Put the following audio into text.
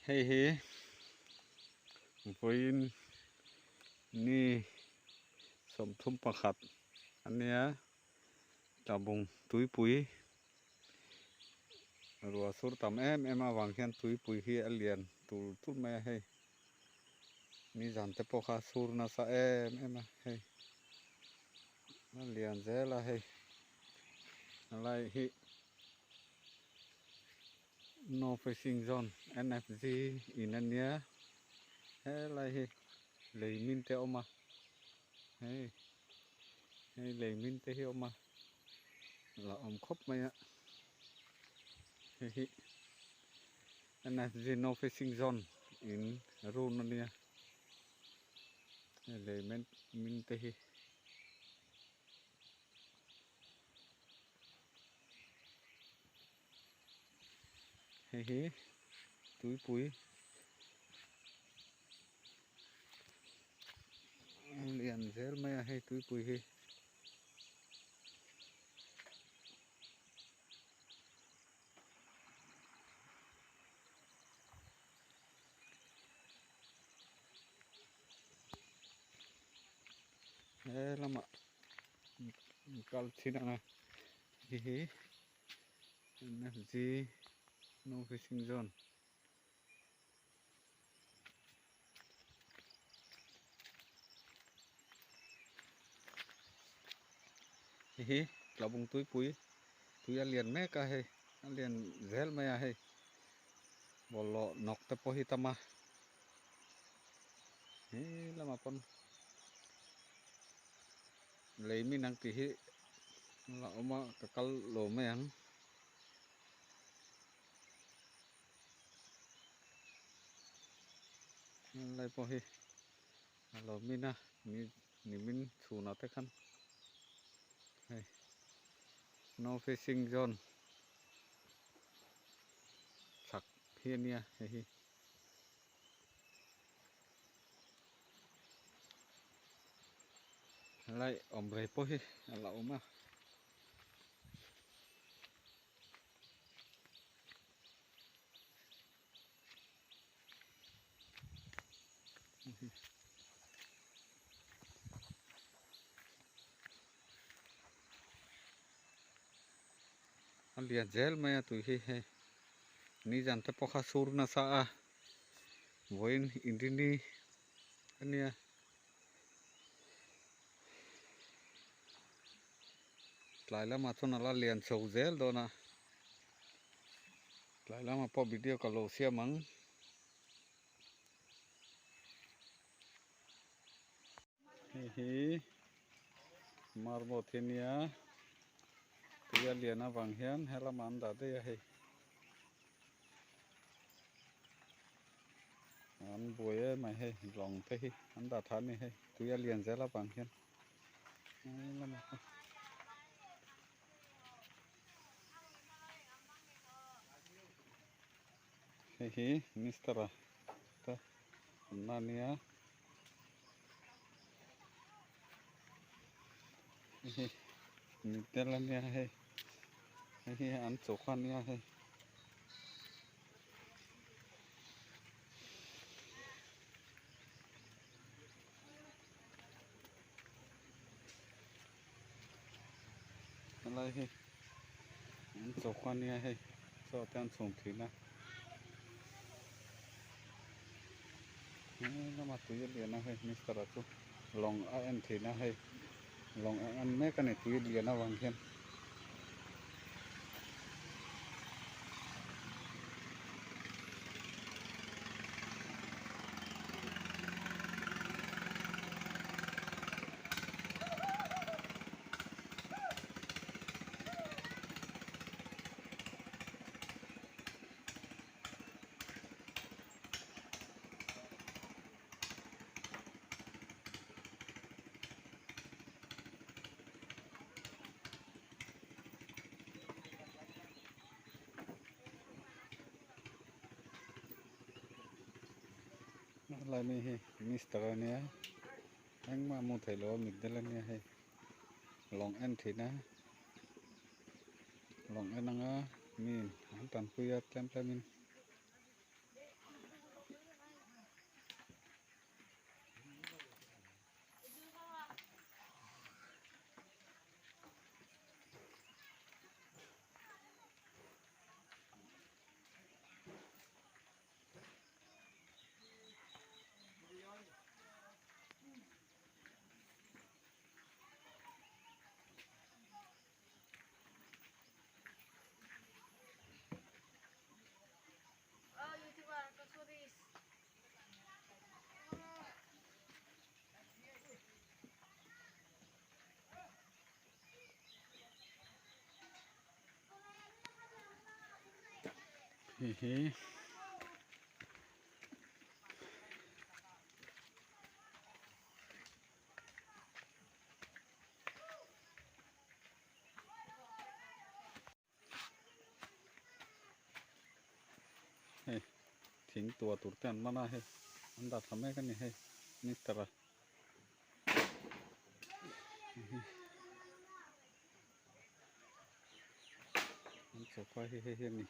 Hei hi vawiin ni 31 a nia tlabung tuipui ruah sur tam em em avang hian tuipui hi a lian tur tur mai a hei nizan te pawh kha a sur nasa em em a hei a lian zel a hei a lai hi. No Facing Zone, NFZ, in a nia helai hi lei min te a awm a hei hei lei min te hi a awm a la awm khawp mai a hei hi NFZ No Facing Zone in run a nia hei lei min te hi. Hei hi tuipui lian zel mai a hei tuipui hi. He lamah kal thin ang a hei hi NFG no fishing zone hei hi tlabung tuipui tui a lian mek a hei a lian zel mai a hei bawlhhlawh nawk te pawh hi tam a he lamah pawn lei min ang tih hi la awm a ka kal lo mai ang. Helai pawh hi a lo min a ni nimin chhunah te khan hei no fishing zone chhak hi a nia hei hi. Helai awm rei pawh hi a la awm a. A lian zel mai a tui hi hei nizan te pawh kha sur nasa a vawiin inrini a nia. Tlai lamah chuan a la lian chho zel dawn a tlai lamah pawh video ka lo siam ang. Hei hi marble hi nia tui a lian avang hian he lamah an dah daih a hei an buai em mai hei lawng te hi an dah tha a ni hei tui a lian zel avang hian he lamah pawh hei hi mister a te awmna a nia. Hei mitdel a nia hei hei hi an chawk a nia hei. Helai hi an chawk a nia hei chaw te an chhum thin a he lama tui a lian a hei mister a chu lawng a en thin a hei lawng a en mek a ni tui lian avang hian. Helai mi hi mister a nia engmah hmuh theih loh a mitdel a nia hei lawng en thin a lawng en anga mi an tanpui a tlem tlem in. Hei hi hei thing tua tur te an man a hei an dah tha mek a ni hei mister a an chawpa hi hei hi a ni.